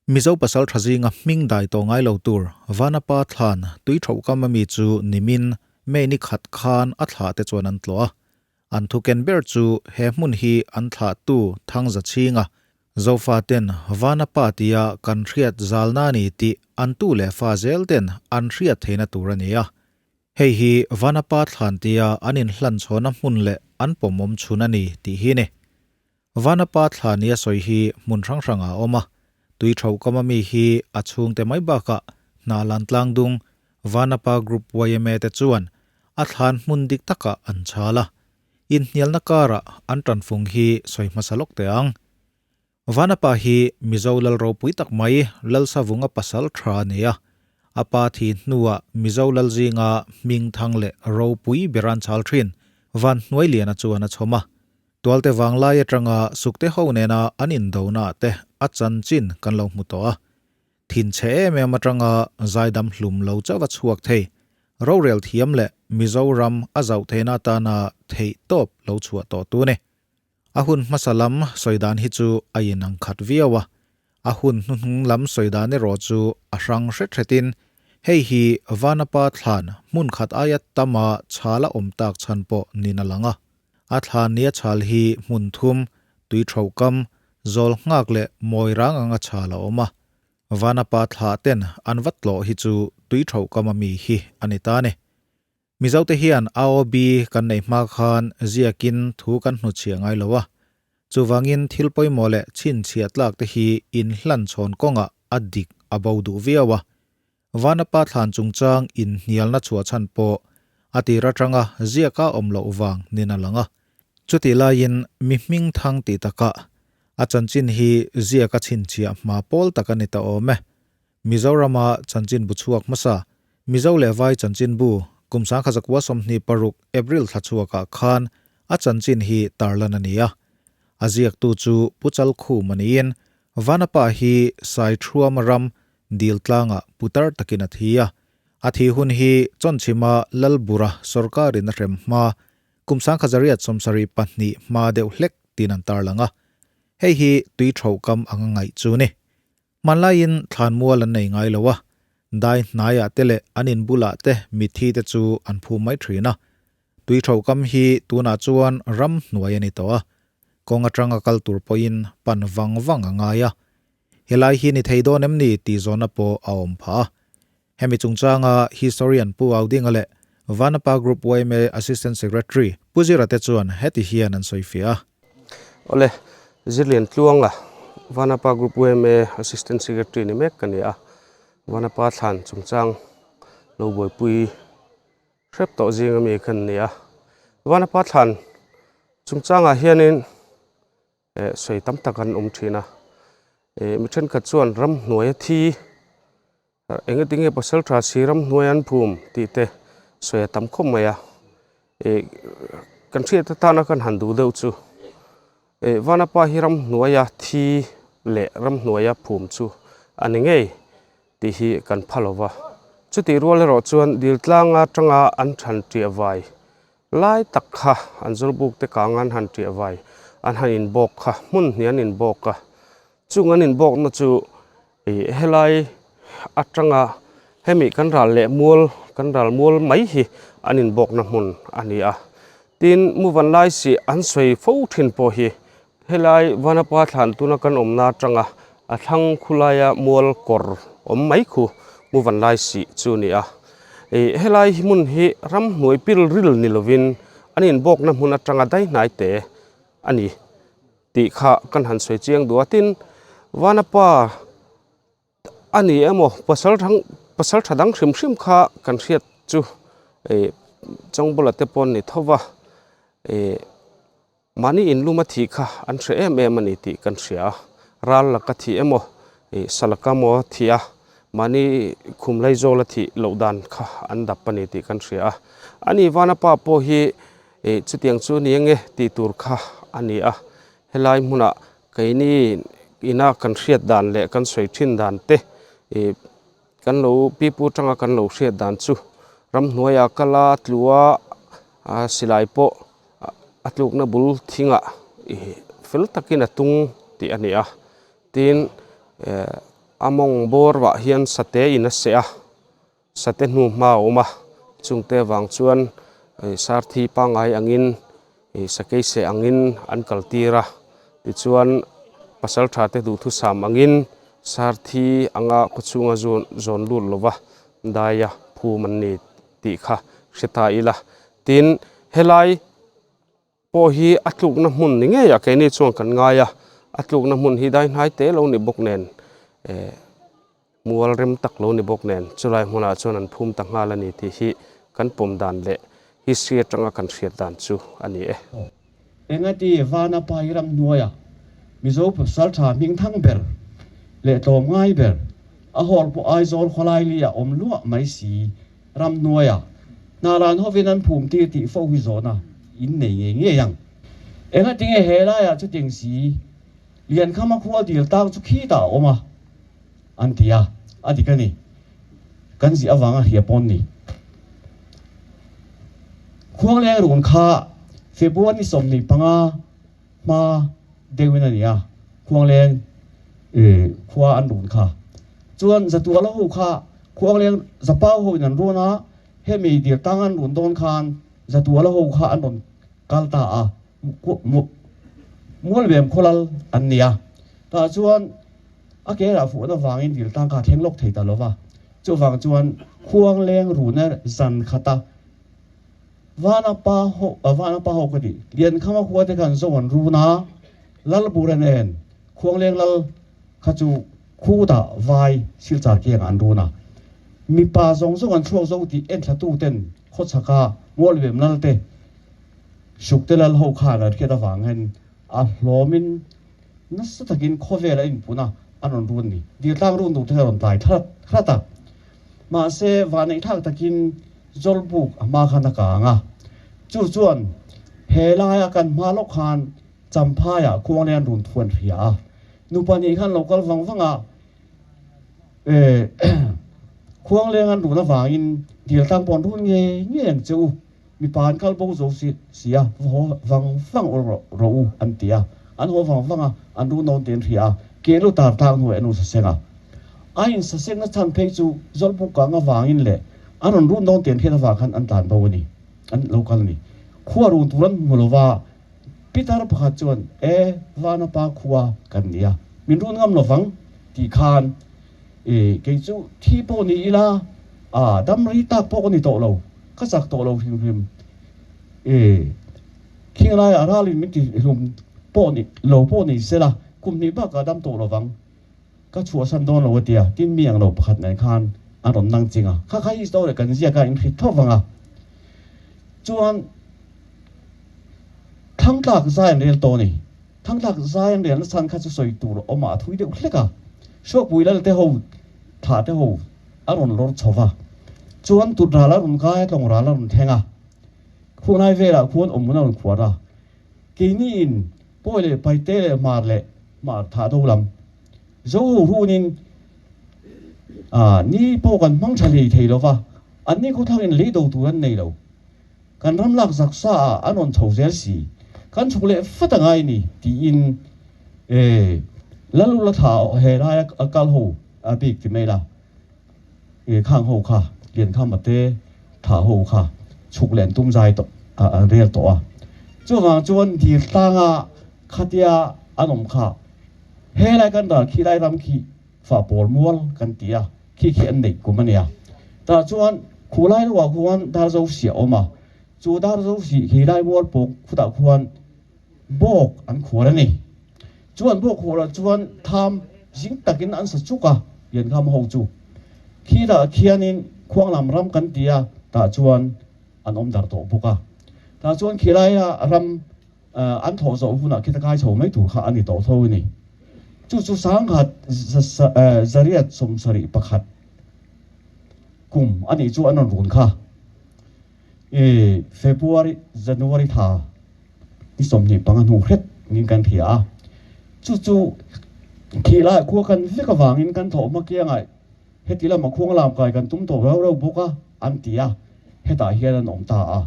Mizo pasal tha zinga hming dai tawh ngai lo tur Vanapa thlan tui thauhkam ami chu nimin May ni khat khan a thlah te chuan an tlawh a. An thuken ber chu he hmun hi an thlahtu Thangza chhinga Zofa ten Vanapa tia kan hriat zalna a ni tih an tu leh fa zel ten an hriat theihna tur a ni a. Hei hi Vanapa thlan tia an inhlan chhawna hmun leh an pawmawm chhun a ni tih hi ni. Vanapa thla nia sawi hi hmun hrang hrangah a awm a, tui thauhkam ami hi a chhungte mai bakah hna lan tlang dung Vanapa Group yma te chuan a thlan hmun dik takah an chhal a, inhnialna karah an tanfung hi sawi hmasa lawk teh ang. Vanapa hi Mizo lal ropui tak mai Lalsavunga pasal tha a ni a, a pa thi hnuah Mizo lal zinga hming thang leh ropui ber an chhal thin Vanhnuailiana chuan a chhawm a. Tualte vanglai atanga sukte ho nena an indonaah te a chanchin kan lo hmu tawh a. Thinchhe em em atanga zaidam hlum lo chauh a chhuak thei. Rorel thiam leh Mizoram a zauh theihna atana theih tawp lo chhuah tawh tu ni. A hun hmasa lam sawi dan hi chu a inang khat viau a. A hun hnuhnung lam sawi dan erawh chu a hrang hret hretin hei hi Vanapa thlan hmun khat aia tama chhala awm tak chhan pawh nin a lang a. A thlan nia chhal hi hmun thum, tui thauhkam, zawl nghak leh mawi rang anga chhal a awm a. Vanapa thlah ten an va tlawh hi chu tui thauhkam ami hi a ni ta ni. Mizote hian AOB kan nei hma khan ziakin thu kan hnuchhiah ngai lo a. Chuvangin thil pawimawh leh chhinchhiah tlak te hi inhlan chhawn kawngah a dik a bo duh viau a. Vanapa thlan chungchang inhnialna chhuah chhan pawh a tir atanga ziaka awm loh vang nin a lang a. Chutih laiin mi hming thang tih takah a chanchin hi ziaka chhinchhiah hma pawl tak a ni ta awm e. Mizorama chanchinbu chhuak hmasa, Mizo leh Vai chanchinbu kum 1926 April thla chhuakah khan a chanchin hi tarlan a ni a. A ziaktu chu Pu Chalkhum a niin Vanapa hi Saithruama ram Dil tlangah putar takin a thi a. A thi hun hi Chawnchhima Lalbura sawrkarin a hrem hma kum 1972 hma deuh hlek tin an tarlang a. Hei hi tui thauhkam anga ngaih chu ni. Hmanlaiin thlanmual an nei ngai lo a, dai hnaiah te leh an in bulah te mitthi te chu an phum mai thin a. Tui thauhkam hi tunah chuan ram hnuai a ni tawh a, kawng atanga kal tur pawhin pan vang vang a ngai a. Helai hi ni thei dawn em ni tih zawhna pawh a awm phah a. Hemi chungchanga historian Pu Audinga leh Vanapa Group yma Assistant Secretary Pu Zira te chuan heti hian an sawi fiah a. Awle, Zirlian Tluanga, Vanapa Group yma Assistant Secretary ni mek ka ni a. Vanapa thlan chungchang lo buaipui hrep tawh zing ami khan ni a. Vanapa thlan chungchangah hianin Eh sawi tam tak an awm thin a, eh mi thenkhat chuan ramhnuai a thi eng eng tinge pasal tha si ramhnuai an phum tih te sawi a tam khawp mai a, eh kan hriat atana kan han duh deuh chu eh vanapa hi ramhnuai a thi leh ramhnuai a phum chu a ni ngei tih hi kan pha lo va, chutih rual erawh chuan dil tlang atanga an than ṭiah vai Lai tak kha an zawlbuk te kang an han ṭiah vai, an han inbawk kha, hmun hnih an inbawk a. Chung an inbawkna chu ih helai atanga hemi kan ral leh mual, kan ral mual mai hi an inbawkna hmun a ni a. Tin, Muvan lai sih an sawi fo thin pawh hi helai Vanapa thlan tuna kan awmna atanga a thlang khulaia mual kawr awm mai khu Muvan lai sih chu a ni a. Ih helai hmun hi ramhnuai pil ril ni lovin an inbawkna hmun atanga daihnai te a ni tih kha kan han sawi chiang duh a. Tin, Vanapa A ni emaw pasal thang pasal tha dang hrim hrim kha kan hriat chu ih Chawngbawla te pawh an ni tho va ih mahni inlum a thih kha an hre em em a ni tih kan hria a ral laka thih emaw ih sa laka maw a thih a mahni khum laizawl a thih loh dan kha an dap a ni tih kan hria a ani Vanapa pawh hi ih chutiang chu ni enge tih tur kha a ni a helai hmunah Keini ina kan hriat dan leh kan sawi thin dan te ih kan lo pipu atanga kan lo hriat dan chu ramhnuaiah kal a tlua a silai pawh a tlukna bul thingah ih fel takin a tung tih a ni a tin eh. A mawng bawr vah hian sate in a seh a, sate hnu hma a awm a, chungte vang chuan sarthi pangngai angin ih sakei seh angin an kal tir a, tichuan pasal tha te duhthusam angin sarthi anga khawchhunga zawn zawn lut lova daia phum an ni tih kha hre ta ila. Tin, helai pawh hi a tlukna hmun ni ngei a keini chuan kan ngai a, a tlukna hmun hi dai hnai te lo ni bawk nen eh mual rem tak lo ni bawk nen chulai hmunah chuan an phum ta nghal a ni tih hi kan pawm dan leh history atanga kan hriat dan chu a ni e. Engati Vana Pai ramhnuaia Mizo pasal tha hming thang ber leh tlawm ngai ber a hawr pawh Aizawl khawlai li a awm luah mai si Ramhnuaia hnalan hovin an phum tir tih fo hi zawhna in nei ngei ngei ang. Engatinge he laiah chutiang si Liankhama khua dil tang chu khitah a awm a an ti a, a dik a ni. Kan zih avanga hria pawn ni. Khuangleng run kha February 25 hma deuhin a ni a, Khuangleng khua an run kha. Chuan Zatuala ho kha Khuangleng Zapau ho in an run a, hemi dir tang an run dawn khan Zatuala ho kha an rawn kal ta a, Mualvem khawlal an ni a. Tah chuan a ke rah fuhna vangin dir tang kha a thleng lawk thei ta lo va, chuvang chuan Khuangleng runa zan khata Vana pa ho Vana pa ho ka ti. Liankhama khua te khan zo an run a, Lalbura nen Khuangleng lal kha chu Khuta vai Silchar kiangah an run a. Mipa zawng zawng an chhuak zo tih enthlatu ten khawchhaka Mualvem lal te Sukte lal ho khan an hriat avang hian a hlawmin nasa takin khawvel a inpun a, an rawn run ni. Diltlang run tur te kha a rawn tlai thlat thlat a. Mahse, vahneih thlak takin Zawlbuk a hma khan a kang a, chu chuan he laia kan hma lawk khan Champhaiah Khuanglian run thu an hria a, nupa nih khan lo kal vang vang a, Khuangleng an run avangin Diltlang pawh an run ngei ngei ang che u, mipa an kal bo zo si si a, va haw vang vang rawh u an ti a, an haw vang vang a, an run dawn tih an hria a, ke lu tar tlang hnuaiah an insaseng a. A insasengna chhan phei chu Zawlbuk kang avangin leh an rawn run dawn tih an hriat avang khan an tlan bo a ni, an lo kal a ni. Khua run tur an hmu lo va, Pitar pakhat chuan, E, Vana pa khua kan ni a, min run ngam lo vang tih khan, E, kei chu thi pawh ni ila, a, dam rei tak pawh ka ni tawh lo, ka chak tawh lo hrim hrim. E, khing laiah ralin min ti hlum pawh ni lo pawh ni sela, kum hnih bakah dam tawh lo vang. Ka chhuahsan dawn lo a tia, tin mi ang lo pakhat nen khan an rawn nang ching a, kha kha hi story kan ziak a inhrit tho vang a, chuan Thangtlak zai an rel tawh a ni. Thangtlak zai an relna chhan kha chu sawi tur awm ah a thui deuh hlek a, Hruakpui lal te ho thlah te ho a rawn lawr chho va, chuan tut ral a rawn kai a, tlawng ral a rawn thleng a, khuhnai velah khuan awmhmun a rawn khuar a, keini in Pawi leh Paite leh Hmar leh Hmar thah do lam Zo ho hunin ni pawh kan hmang tha hlei thei lo va, an ni khawthlangin lei do tur an nei lo. Kan ram lak zak sa ah an rawn chho zel si, kan chhuk leh vat a ngai ni tiin Lalula thla he laia kal ho bik ti mai la, khang ho kha Liankhama te thlah ho kha chhuk leh an tum zai tawh an rel tawh a, chuvang chuan dil tlanga khatia an awm kha helai kan ral khi lai ram khi fah pawl mual kan ti a, khi khi an neih kum a nia. Tah chuan khu lai lohah khuan Darzo siah a awm a, chu Darzo si khi lai mual pawh khutah khuan bawk an khuar a ni. Chuan bawk khuarah chuan tham zing takin an sa chuk a, Liankham ho chu. Khitah khianin Khuanglam ram kan ti a, tah chuan an awm dar tawh bawk a. Tah chuan khilaia ram an thawh zawh hunah khita kai chho mai tur kha a ni tawh tho a ni. Chu chu sangkhat 1871 kum a nih chu an rawn run kha. February, January thla ni 25 hnu hret niin kan hria a, chu chu thih lai khua kan vek avangin kan thawh hma kiangah heti lama khuang lam kai kan tum tawh rau rau bawk a an ti a, hetah hian an awm ta a,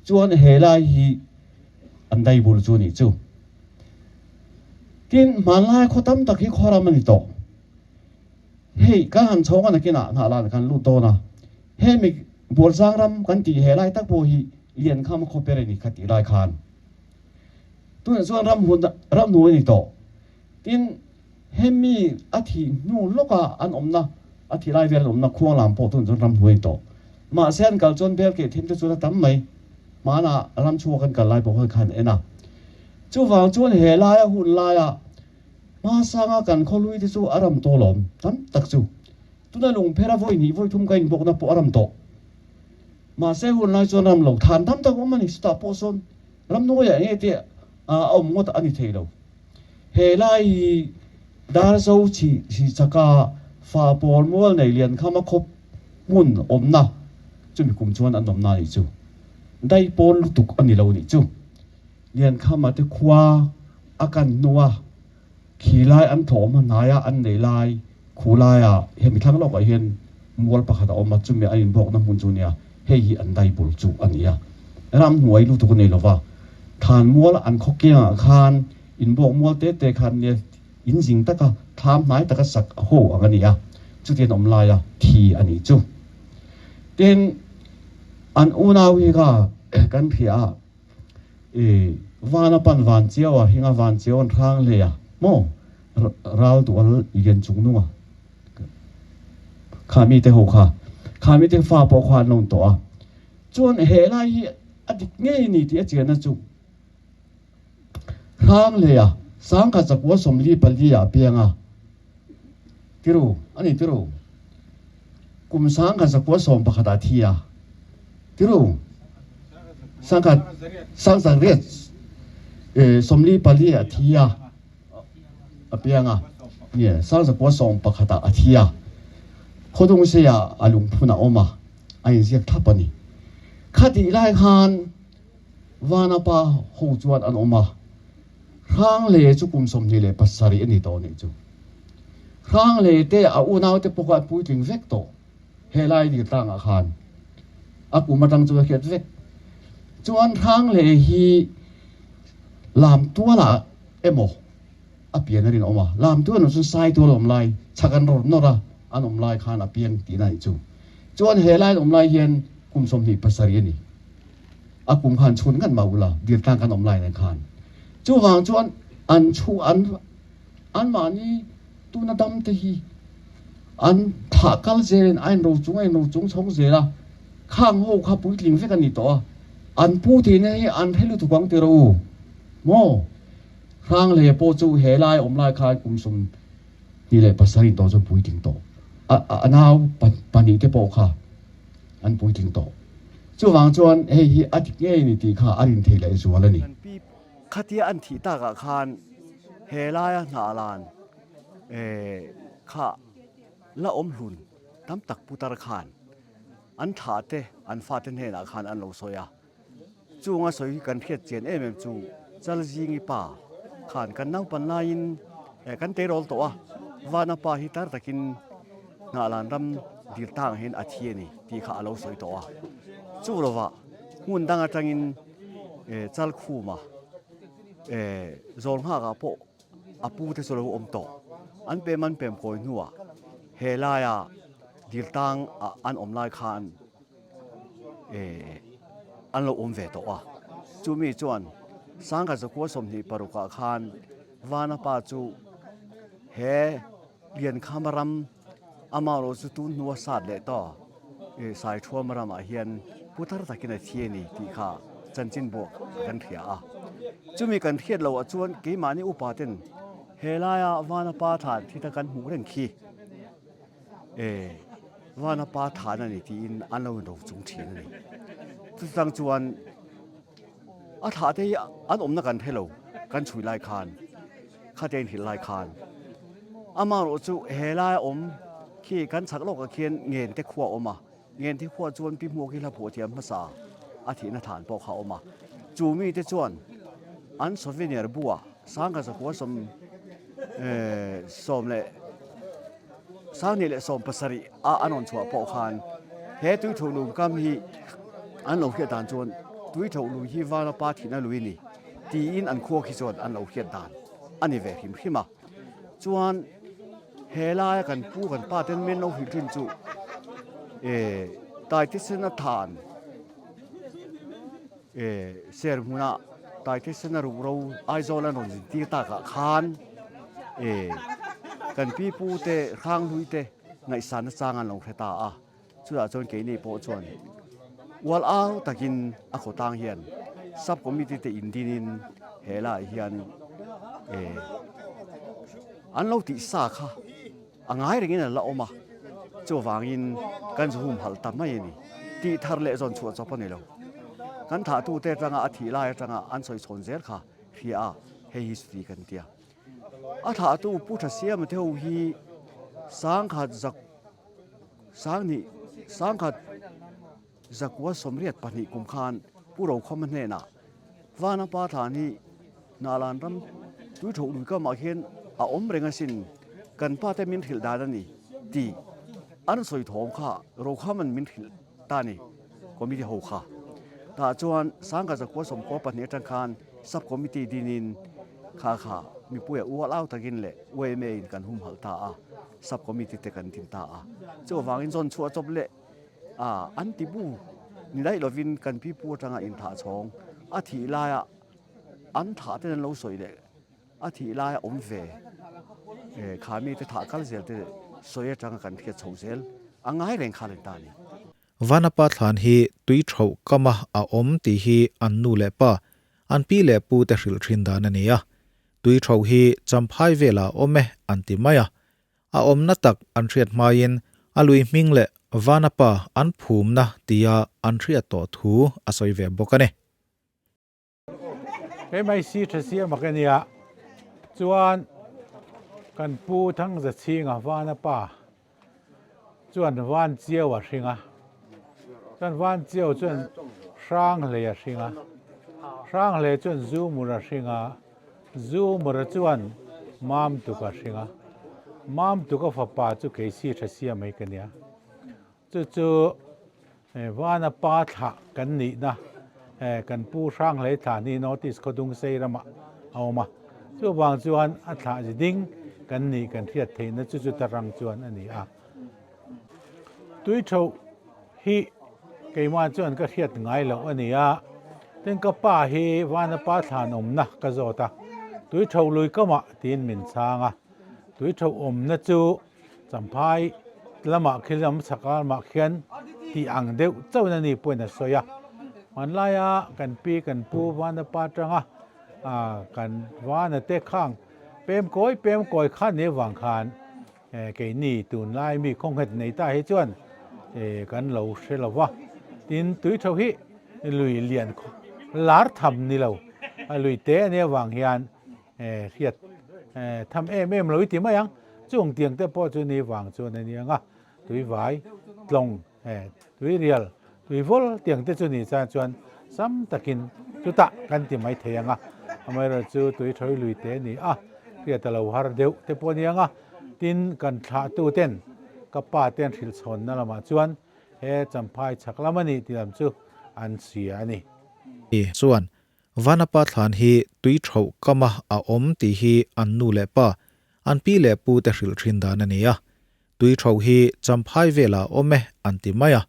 chuan he lai hi an daibul chu a nih chu. Tin, hmanlai khaw tam tak hi khaw ram a ni tawh. Hei kan han chhawng a nakinah hnah lan kan lut dawn a, hemi Bualzang ram kan tih he lai tak pawh hi Liankhama khawper a ni kha tih lai khan tunah chuan ram hun ram hnu a ni tawh. Tin, hemi a thih hnu lawka an awmna a thih lai vel an awmna khuanglam pawh tunah chuan ram hnu a ni tawh. Mahse an kal chuan bel keh them te chuan a tam mai. Hmanah ram chhunga kan kal lai pawh khan khan en a. Chuvang chuan he laia hun laia Hmasanga kan khawhlui te chu a ram tawh lawm tam tak chu. Tuna lungphera vawi hnih vawi thum ka inbawkna pawh a ram tawh. Mahse hun lai chuan ram lo than tam tak awm a ni. Chutah pawh sawn ramhnuaiah enge te a awm ngawt a ni thei lo. He lai hi Darzo chhi chhi chaka fa pawl mual nei lian khama khawp hmun awmna chumi kum chuan an awmna a nih chu. Dai pawl lutuk a ni lo nih chu. Liankhama te khua a kan hnua khi lai an thawh awm hnaia an nei lai khu laia hemi thlang lawkah hian mual pakhat a awm a, chumi an inbawkna hmun chu nia, hei hi an dai bul chu a ni a. Ramhnuai lutuk a nei lova, thlan mual an khaw kiangah khan inbawk mual te te khan nia inzing taka thlam hnai taka sak a ho ang a ni a, chutian awm laia thi a nih chu. Tin, an unau hi kha kan hria a. I van a pan van chiau a hinga van chiau an hrang hle a maw ral dual lian chung nung a kha mi te ho kha kha mi te fa pawh kha an lo tawh a chuan he lai hi a dik ngei ni tih a chian a chu hrang hle a sangkhat zakua 44 ah piang a tiru ani tiru Kum 1911 ah thi a tiru sangkhat 1944 ah thi a a piang a nie 1911 ah a thi a khawdung se ah a lungphun a awm a a inziak thlap a ni. Khatih lai khan Vanapa ho chuan an awm a Hrangle chu kum 27 a ni tawh nih chu. Hrangle te a unau te pawh kha an puitling vek tawh. He lai dir tlangah khan a kum atang chu a hriat vek. Chuan Hrangle hi lam tualah emaw a pian a rinawm a, lam tual ah chuan sai tual a awm lai, chhak an rawr nawr a, an awm lai khan a piang tihna a nih chu. Chuan he lai an awm lai hian kum 27 a ni. A kum khan chhun ngat mah ula dirtlang kan awm lai nen khan. Chuvang chuan an chhu an anmahni tuna dam te hi an thlah kal zelin a in ro chung a in ro chung chhawng zel a, khang ho kha puitling vek a ni tawh a, an pu tihna hi an hre lutuk ang tiraw u maw? Hranghle pawh chu he lai awm lai khan kum 27 in tawh chuan puitling tawh a a nau pahnih te pawh kha an puitling tawh. Chuvang chuan hei hi a dik ngei ni tih kha a rin theih leh zual a ni. Kan pi khatia an thih takah khan he laia hnah lan kha la awm hlun tam tak putar khan an thlah te an fate hnenah khan an lo sawi a. Chunga sawi kan hriat chian em em chu Chalzingi pa khan kan naupan laiin kan teirawl tawh a, Vana pa hi tar takin Hnahlan ram dil tang hian a thi a ni tih kha a lo sawi tawh a. Chu lovah hmun dang atangin Chalkhuma Zawlnghakah pawh a pu te chu lo awm tawh. An pem an pem kawi hnuah he laia dil tang an awm lai khan an lo awm ve tawh a. Chumi chuan Sangha zakua 26 ah khan Vana pa chu he Liankhama ram ama erawh chu tun hnua sat leh tawh Saithuama ramah hian putar takin a thi a ni tih kha chanchin buak kan hria a. Chumi kan hriat loh ah chuan keimahni upa ten he laia Vana pa thlan thi ta kan hmuh reng khi. E, Vana pa than a ni tiin an lo inro chung thin a ni. Chutang chuan a thlah te hi an awmna kan hre lo, kan chhui lai khan, khate in hrilh lai khan. Amaherawh chu he lai awm khi kan chhak lawkah khian Ngente khua a awm a, Ngente khua chuan Pi Hmuaki hla phuah thiam hmasa a thihna thlan pawh kha a awm a. Chu mite chuan an souvenir buah 1900 sawm leh 2017 a an rawn chhuah pawh khan he tuitho lung kam hi an lo hriat dan chuan tuitho lui hi Vanapa thihna lui a ni tiin an khua khi chuan an lo hriat dan a ni ve hrim hrim a. Chuan. He laia kan pu kan pa ten min lo hrilh thin chu eh Taitesena than eh ser hmuna Taitesena rukro Aizawl an rawn zin tir takah khan eh kan pi pu te hranghlui te ngaihsan nachang an lo hre ta a. Chutah chuan keini pawh chuan ual au takin a khawtlang hian sub committee te indinin he laiah hian eh an lo tih sa kha a ngai rengin an la awm a, chuvangin kan zu humhalh ta mai a ni. Tih thar leh zawn chhuah chawp a ni lo. Kan thlahtute atanga a thih lai atanga an sawi chhawn zel kha hria a, hei hi chuti kan tia. A thlahtu Pu Thasiama te ho hi sangkhat zak Sanghnih, Sangkhat zakua 82 kum khan Pu Rokhawma hnenah Vana pa thlan hi Hnalan ram tuithoh lui kamah hian a awm reng asin, kan pa te min hrilh dan a ni tih an sawi thawm kha Rokhawma'n min hrilh ta a ni, committee ho kha. Tah chuan Sangkhat zakua 92 atang khan sub committee dinin kha kha mipuia ual au takin leh yma in kan humhalh ta a. Sub committee te kan din ta a, chuvangin zawn chhuah chawp leh a an ti bu ni daih lovin kan pi pu atanga inthah chhawng a thih laia an thah ten an lo sawi leh a thih laia awm ve kha mite thah kal zel te sawi atanga kan hriat chho zel a ngai reng kha len ta a ni. Vanapa thlan hi tui thauh kama a awm tih hi an nu leh pa, an pi leh pu te hrilh thin dan a ni a. Tui thauh hi Champhai velah awm e an ti mai a. A awmna tak an hriat hmain a lui hming leh Vanapa an phumna tia an hriat tawh thu a sawi ve bawk a ni. He mai si tha siam a ka nia chuan kan pu Thangza chhinga vana pa chuan van chiau a hring a, chuan van chiau chuan hrang hlei a hring a, hrang hlei chuan zu mur a hring a, zu mur a chuan mam tuk a hring a, mam tuk a fapa chu kei si tha siam mai ka nia. Chu chu Vana pa thlah kan nihna kan pu Hranghlei thlah ni North East Khawdung sei ramah a awm a. Chuvang chuan a thlah zi ding kan nih kan hriat theihna chu chuta rang chuan a ni a. Tuitho hi keimah chuan ka hriat ngai loh a ni a. Tin ka pa hi Vana pa thlan awmna ka zawt a, Tuitho lui kamah tiin min chhang a. Tuitho awmna chu Champhai lamah khi lam chhak lamah khian tih ang deuh chauhin a ni pawhin a sawi a. Hmanlaia kan pi kan pu Vanapa atanga kan Vana te khang pem kawi pem kawi khan ni avang khan keini tunlai mi khawnghet nei ta hi chuan kan lo hre lo va. Tin tui tho hi lui lian lar tham ni lo a lui te a nih avang hian hriat tham em em lo i ti mai ang. Chung tiang te pawh chu ni vang chuan a ni ang a, tui vai, tlawng, tui rial, tui vawl tiang te chu ni chan chuan sam takin chutah kan ti mai thei ang a. Amaherawhchu chu tui thawi lui te a ni a, hriat a lo har deuh te pawh a ni ang a. Tin, kan thlahtu ten ka pa ten hrilh chhawnna lamah chuan he Champhai chhak lam a nih tih lam chu an hria a ni. Chuan Vanapa thlan hi tui thauh kama a awm tih hi an nu leh pa, an pi leh pu te hrilh thin dan a ni a. Tui thauh hi Champhai velah awm e an ti mai a.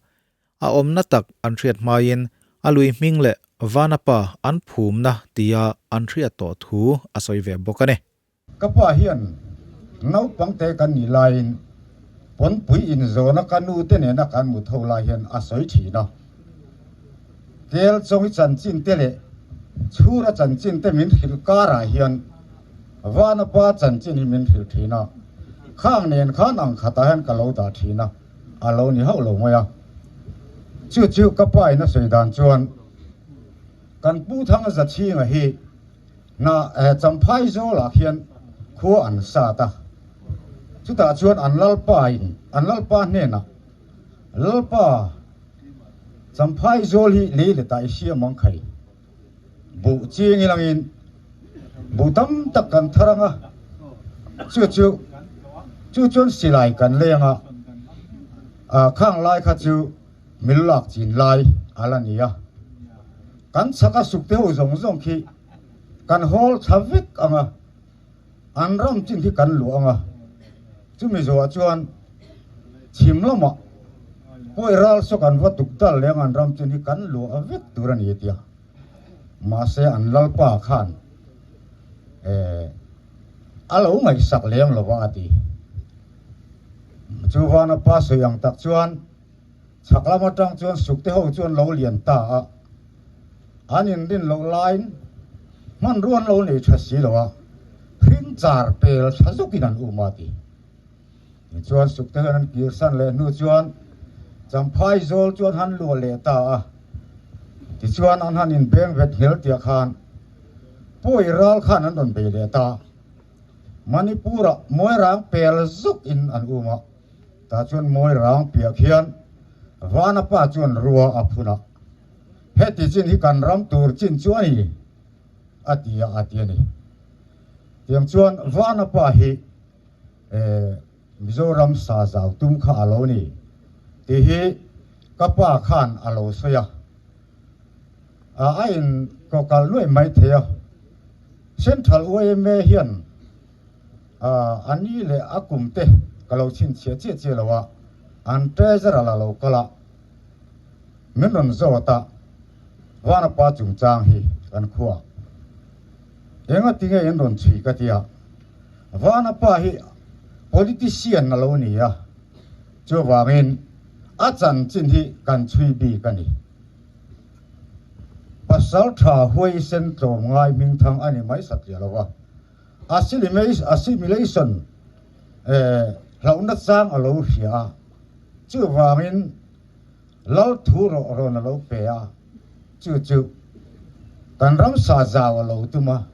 A awmna tak an hriat hmain a lui hming leh Vanapa an phumna tia an hriat tawh thu a sawi ve bawk a ni. Ka pa hian naupangte kan nih laiin pawnpui inzawna ka nu te nena kan mut ho lai hian a sawi thin a. Kel chawi chanchin te leh chhura chanchin te min hrilh karah hian Vana pa chanchin hi min hrilh thin a. Khang nen khan ang khatah hian ka lo dah thin a, a lo ni hauh lo mai a. Chu chu ka pa in a sawi dan chuan kan Pu Thanga Zachhinga hi Hna Champhai zawlah khian khua an sat a, chutah chuan an lalpa in an lalpa hnenah, Lalpa, Champhai zawl hi lei leh tah i hriam ang khai, buh ching ilangin buh tam tak kan thar ang a, chu chu chu chuan silai kan leng a, khang lai kha chu mil lak chin lai a la ni a, kan chhaka sukte ho zawng zawng khi Kan hawl tha vek ang a, an ram chin hi kan luah ang a. Chumi zawhah chuan chhim lamah pawi ral saw kan va tuk dal leng an ram chin hi kan luah vek tur a ni a ti a. Mahse an lalpa khan eh a lo ngaihsak lem lo va a ti. Chu Vanapa sawi ang tak chuan chhak lam atang chuan sukte ho chuan lo lian ta a, an inrin loh laiin hmanrua an lo nei tha si lo a, hring char pel tha zawkin an um a ti. Tichuan sukte hian an kirsan leh hnu chuan Champhai zawl chu an han luah leh ta a, tichuan an han inbeng vet ngel tiah khan Pawi ral khan an rawn bei leh ta. Manipur-ah Moirang pel zawkin an um a, tah chuan Moirang piah khian Vanapa chuan rua a phun a, heti chin hi kan ram tur chin chu a ni a ti a a ti a ni. Tiang chuan Vanapa hi Mizoram sa zau tum kha a lo ni tih hi ka pa khan a lo sawi a, a in ko kal nuaih mai thei a. Central yma hian a ni leh a kum te ka lo chhinchhiah chiah chiah lo a, an treasurer a lo kal a, min rawn zawt a, Vanapa chungchang hi kan khuaa Engatinge in rawn chhui ka tia, Vanapa hi politician a lo ni a, chuvangin a chanchin hi kan chhui bik a ni. Pasal tha huaisen tlawmngai hmingthang a ni mai satliah lo va, assimilation hlauhna chang a lo hria a, chuvangin Lal thu rawh rawn a lo pe a, chu chu kan ram sa zau a lo tum a,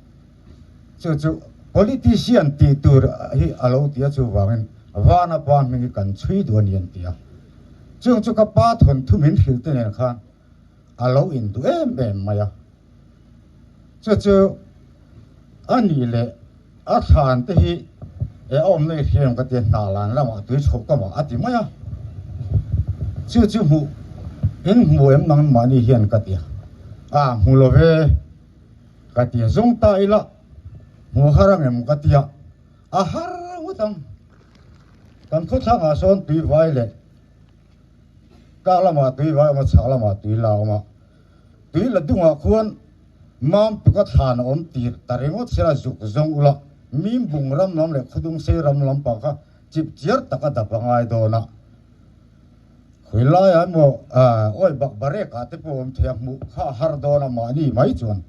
chu chu politician tih tur hi a lo ti a, chuvangin Vana pa hming hi kan chhui duh a ni an ti a, chung chu ka pa thawnthu min hrilh te nen khan a lo induh em em mai a. Chu chu a nih leh a thlan te hi e a awmna i hriam ka tia hna lan lamah tui chhoh ka mah a ti mai a. Chu chu hmuh in hmu em nang mahni hian ka tia a hmu lo ve ka tia zawng ta ila hmu har ang em ka tia a har ngawt ang. Kan khawthlangah sawn tui vai leh kar lamah tui vai awm a chhak lamah tui la awm a. Tui la dungah khuan mam tuka thlan a awm tir ta ringawt sela zuk zawng ula, mim bung ram lam leh khawdung sei ram lampang kha chip chiar taka dap a ngai dawn a. Khawi laiah emaw awi bak barek ah te pawh awm thei a, hmuh kha a har dawn a mahni mai chuan.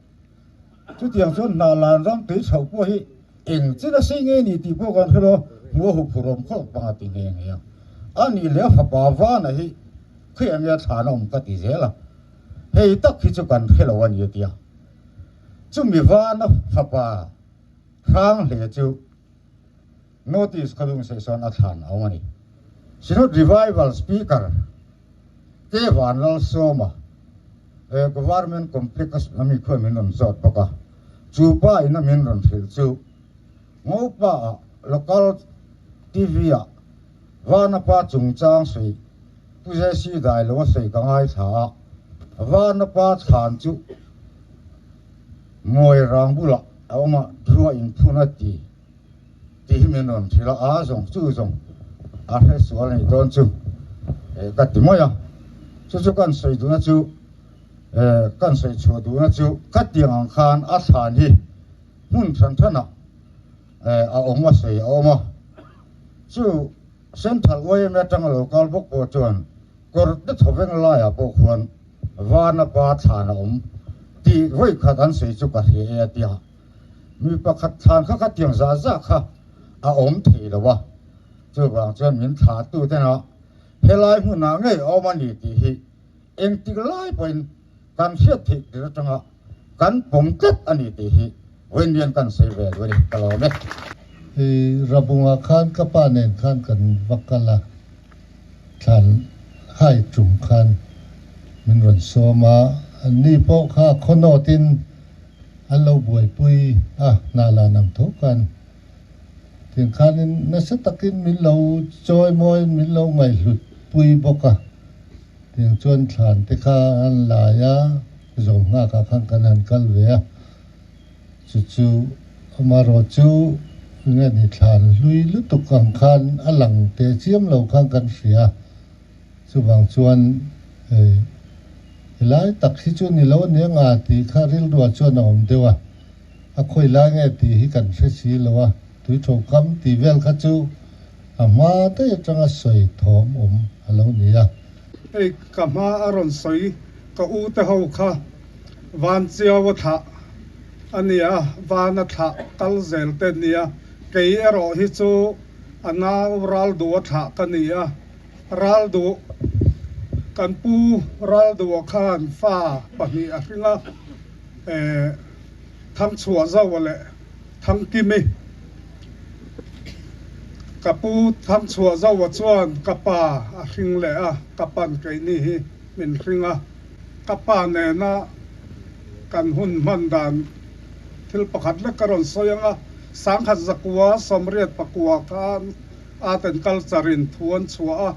Chutiang chuan hna lan ram tui chhoh pawh hi eng chin a sei nge ni tih pawh kan hre lo, hmuh a huphurh awm khawp pang a ti nghe nghe a. A nih leh a fapa Vana hi khawi ang nge a thlan a awm ka ti zel a. Hei tak hi chu kan hre lo a ni a ti a. Chumi Vana fapa hrang hle chu Notice khawlung sehsawn a thlan a awm a ni. Synod Revival Speaker Te Vanlalsawma Government Complex a mi khuan min rawn zawt bawk a, chu pa in a min rawn hrilh chu Ngopa ah Local TV ah Vanapa chungchang sawi Pu JC Dailo a sawi ka ngaithla a, Vanapa thlan chu Mawirang bulah a awm a, Drua inphun a ti. Tih hi min rawn hrilh a, a zawng chu zawng a hre sual a nih dawn chu ka ti mai a. Chu chu kan sawi duhna chu kan sawi chhuah duhna chu khatiang ang khan a thlan hi hmun hran hranah a awm a sawi a awm a. Chu Central yma atanga lo kal bawk pawh chuan kawr te chhawveng laiah pawh khuan Vanapa thlan a awm tih vawi khat an sawi chu ka hria e a ti a. Mi pakhat thlan kha khatiang zah zah kha a awm thei lo a, chuvang chuan min thlahtu tena helai hmunah ngei a awm a ni tih hi engtik lai pawhin kan hriat theih tir atanga kan pawm tlat a ni tih hi vawiin kan sawi ve duh a ni, ka lawm e. I Rabunga khan ka pa nen khan kan va kal a, thlan hai tum khan min rawn sawm a, anni pawh kha khawnawtin An lo buaipui a, hna la nang tho khan tiang khanin nasa takin min lo chawi mawiin min lo ngaihhlut pui bawk a, tiang chuan thlan te kha an lai a, zawl nghakah khan kan han kal ve a, chu chu amaherawh chu Nge ni thlan hlui lutuk ang khan a lang teh chiam lo khan kan hria. Chuvang chuan hei helai tak hi chu ni lo ania nga tih kha rilruah chuan a awm deuh a. A khawi lai nge tih hi kan hre si lo a, tuitho kam tih vel kha chu a hma daih atanga sawi thawm awm a lo ni a. Hei ka hma a rawn sawi ka u te ho kha van chiau a thlah a nia, van a thlah kal zel te nia, kei erawh hi chu a nau ral duh a thlah ka ni a, ral duh kan pu ral duh a khan fa pahnih a hring a, eh Thangchhuah Zaua leh Thangkimi. Ka pu Thangchhuah Zaua chuan ka pa a hring leh a, ka pan keini hi min hring a. Ka pa nena kan hun hman dan thil pakhat lek ka rawn sawi ang a, Sangkhat Zakua Sawmriat Pakua khan Art and Culture in thu an chhuah a,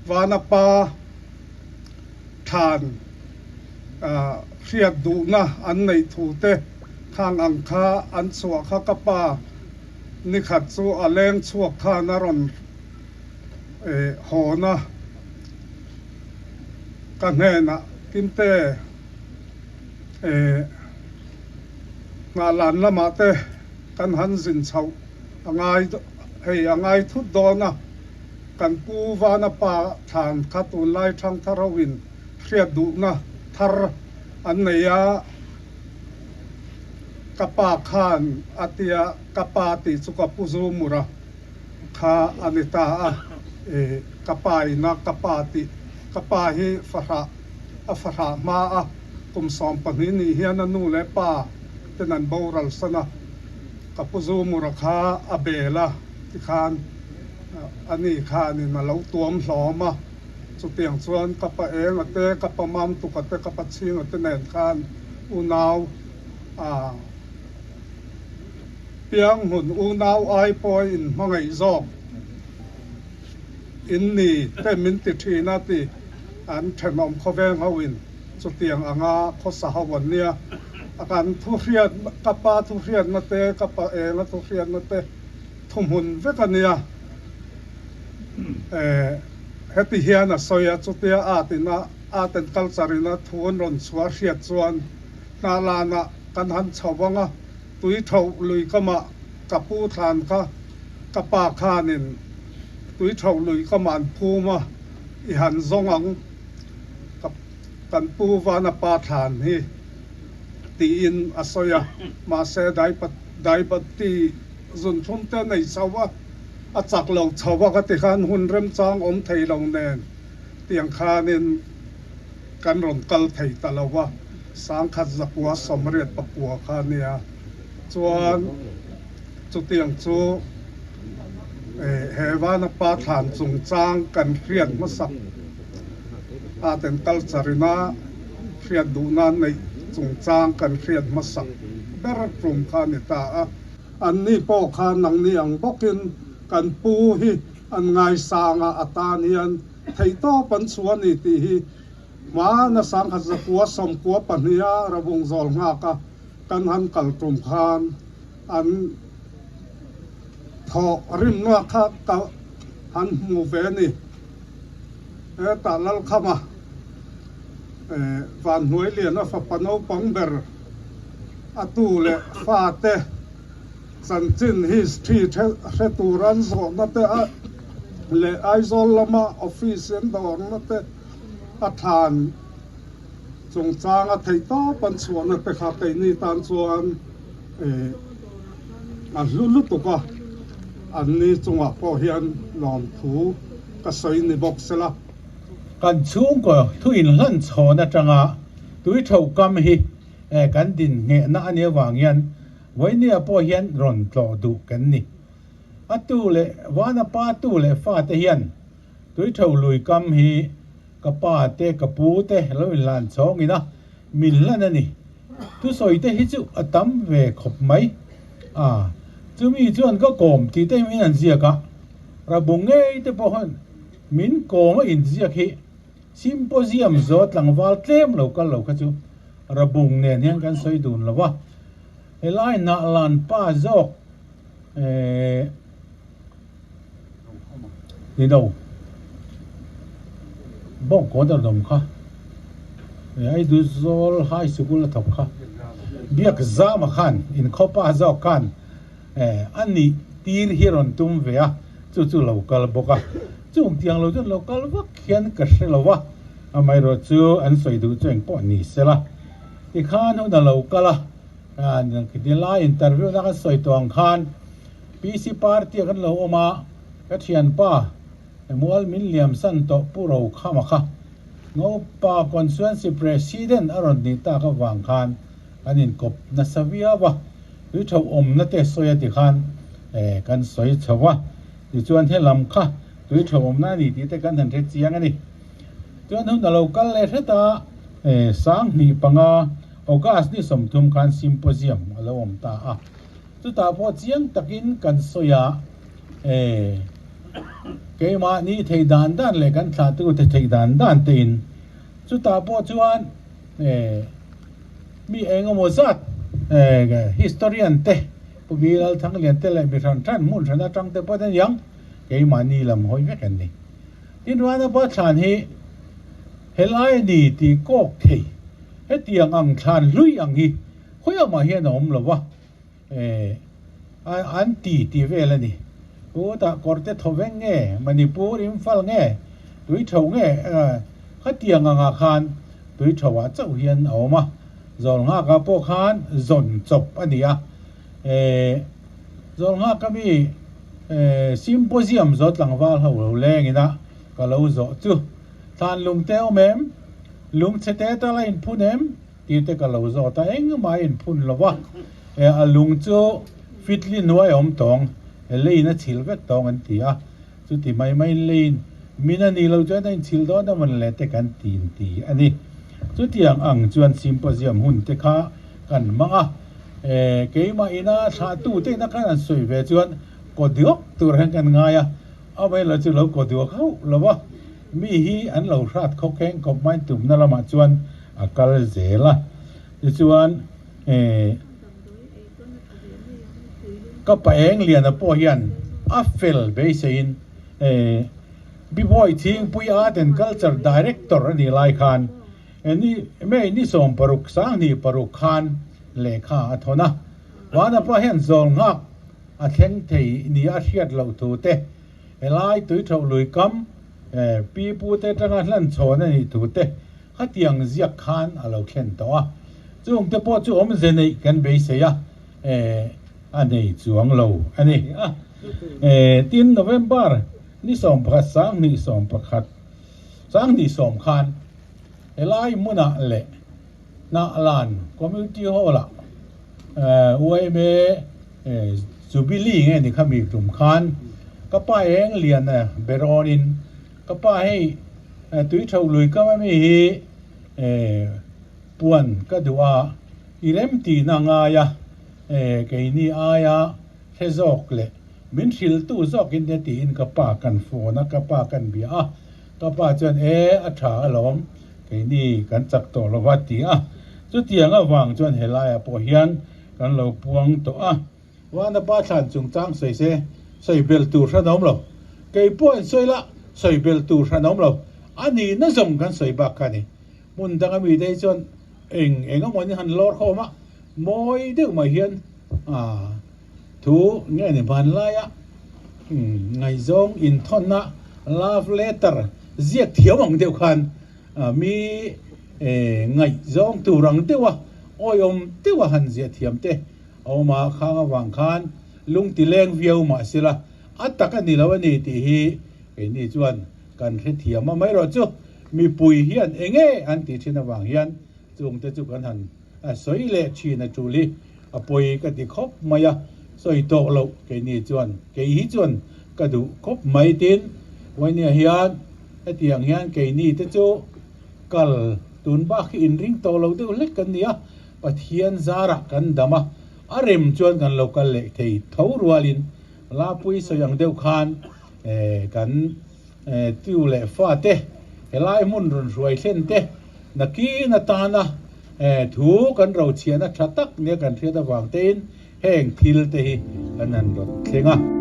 Vana pa thlan hriat duhna an neih thu te khang ang kha an chhuah kha ka pa nikhat chu a leng chhuak khan a rawn hawn a, ka hnenah Kimte Hnahlan lamah te kan han zin chhoh a ngai hei a ngai thut dawn a, kan pu Vana pa thlan kha tunlai thangthar ho in hriat duhna thar an nei a, ka pa khan a tia ka pa tih chu ka pu Zumur a kha a ni ta a, e ka pa ina ka pa tih ka pa hi fahrah a fahrah hma a, kum 12 nih hian a nu leh pa ten an boral san a, ka pu Zumur a kha a bel a tikhan ani khanin a lo tuam hlawm a. Chutiang chuan ka pa enga te, ka pa Mamtuka te, ka pa Chhinga te nen khan unau a piang hmun unau ai pawh in hmangaih zawk in ni te min ti thin a ti an thenawm khawveng ho in chutiang anga khawsa ho an nia. A kan thu hriat ka pa thu hriatna te, ka pa enga thu hriatna te thuhmun vek a nia. Heti hian a sawi a, chutia art in a art and culture in a thu an rawn chhuah hriat chuan Hnahlanah kan han chho vang a, tui tho lui kamah ka pu thlan kha ka pa khanin tui tho lui kamah an phum a, i han zawng ang ka kan pu Vana pa thlan hi tiin a sawi a, mahse Daipati zunthum te nei chho a. A chak lo chho a ka ti khan hun remchang awm thei lo nen tiang khanin kan rawn kal thei ta lo a, sangkhat zakua 89 kha nia chuan chutiang chu he Vanapa thlan chungchang kan hriat hmasak art and culture ina hriat duh nan neih chungchang kan hriat hmasak ber tum kha a ni ta a. Anni pawh kha nangni ang bawkin kan pu hi an ngaisang a, a tan hian theihtawp an chhuah a ni tih hi hmana sangkhat zakua sawmkua pahniha Rabung zawl nghaka kan han kal tum khan an thawh rimna kha ka han hmu ve a ni. Hetah Lalkhama Vanhnuailiana fapa naupang ber a tu leh fate chanchin history hre tur an zawhna te leh Aizawl lama office an dawrna te a thlan chungchanga theihtawp an chhuahna te kha keini tan chuan a hlu lutuk a, anni chungah pawh hian lawmthu ka sawi ni bawk sela. Kan chhungkaw thu inhlan chhawn atanga tui tho kam hi kan din nghehna a nih avang hian Vawihnia pawh hian rawn tlawh duh kan ni. A tu leh Vana pa tu leh fate hian tui tho lui kam hi ka pa te ka pu te lo inhlan chhawng ina min hlan a ni. Thusawi te hi chu a tam ve khawp mai. A, chumi chuan ka kawm tih te min an ziak a, Rabung ngei te pawh hian min kawm a inziak hi Symposium zawh tlangval tlem lo kal lo kha chu Rabung nen hian kan sawi dun lo a, helai hnah lan pa zawk. Eh ni lo bawng kawn a rawn awm kha eh Aizawl High Sikul a thawk kha Biakzama khan inkhawpa zawk khan eh a nih tir hi rawn tum ve a chu chu lo kal bawk a chung tiang lo chuan lo kal vak hian ka hre lo a amaherawh chu an sawi duh chu engpawh ni sela tikhan hun a lo kal a. Khiti lai interview na kan sawi tawh ang khan PC party ah kan lo awm a, ka thianpa Mual min liam san tawh Pu Rokhama kha Ngopa Constituency President a rawn nih tak avang khan kan inkawp nasa viau a, tui tho awmna te sawi a ti khan kan sawi chho a, tichuan helam kha tui tho awmna a ni tih te kan han hre chiang a ni. Chuan hun a lo kal leh hret a, 2005 August ni 30 khan symposium a lo awm ta a, chutah pawh chiang takin kan sawi a, keimahni thei dan dan leh kan thlahtute thei dan dan tein chutah pawh chuan mi engemaw zat historian te Pu Bilal Thanglian te leh mi hran hran hmun hran atang te pawh aniang keimahni lam hawi vek an ni. Tin Vanapa thlan hi Helai a ni tih kawk thei. Hetiang ang thlan hlui ang hi khawiamah hian a awm lo va, eh, an ti tih vel a ni. Chutah kawrte thawveng nge, Manipur Imphal nge, Tuitho nge, eh, khatiang angah khan Tuithoah chauh hian a awm a. Zawlnghakah pawh khan zawn chawp a ni a. Eh, Zawlnghaka mi, eh, symposium zawh tlangval ho lo lengin a ka lo zawh chu. Thlan lungte awm em? Lungchhe te tal a inphun em? tih te ka lo zawt a, engmah a inphun lo va. E, a lung chu fitli hnuai a awm tawng, e, leiin a chhil vek tawng an ti a. Chuti mai maiin leiin min a nih loh chuan a inchhil dawn emawn le te kan ti inti a ni. Chutiang ang chuan symposium hun te kha kan hmang a. E, keimah ina thlahtu te ina khan an sawi ve chuan kaw diak tur hian kan ngai a. Amaherawhchu chu lo kaw duak hauh lo a, mi hi an lo hrat khaw kheng khawp mai tumna lamah chuan a kal zel a. Tichuan ka pa eng liana pawh hian a fel beiseiin Biboy Chhingpui Art and Culture Director a nih lai khan May ni 16 26 khan lehkha a thawn a. Vanapa hian zawl nghak A thleng thei ni a hriat loh thu te, helai tuithoh lui kam pi pu te atanga hlan chhawn a nih thu te khatiang ziak khan a lo thlen tawh a. Chung te pawh chu awmze neih kan beisei a, a nei chuang lo a ni. Tin, November ni 11 2011 2010 khan helai hmunah leh Hnahlan Community Hall-ah yma Jubilee nge ni kha mi tum khan ka pa eng lian berawnin ka pa hei tui tho lui kam ami hi puan ka duh a i rem tihna ngai a keini aia hre zawk leh min hriltu zawkin nia tiin ka pa kan phone a ka pa kan bia a ka pa chuan e a tha alawm Keini kan chak tawh lo va ti a, chutiang avang chuan helaiah pawh hian kan lo puang tawh a. Vanapa thlan chungchang sawi se, sawi bel tur hran a awm lo. Kei pawh in sawi la, sawi bel tur hran a awm lo. A nihna zawng kan sawi bak kha a ni. Hmun danga mite hi chuan eng eng emawin han lawr khawm a, mawi deuh mai hian thu nge ni hmanlaia ngaihzawng inthawnna love letter ziak thiam ang deuh khan mi ngaihzawng tur ang deuha awihawm deuha han ziah thiam te a awm a, khang avang khan lung ti leng viau mah sela a tak a ni lo a ni tih hi keini chuan kan hrethiam a, amaherawhchu mipui hian enge an tih thin avang hian chungte chu kan han A sawi leh thin a tul hi a pawi ka ti khawp mai a, sawi tawh loh keini chuan kei hi chuan ka duh khawp mai tin Wainia hian hetiang hian keini te chu kal tun bak hi inring tawh lo deuh hlek kan ni a, Pathian zarah kan dam a, a rem chuan kan lo kal leh thei tho rualin Lapui sawi ang deuh khan kan Tiu leh fate helai hmun rawn hruai thlen te nakin atana thu kan rochhiahna tha tak nia kan hriat avang tein heng thil te hi an han rawn thleng a.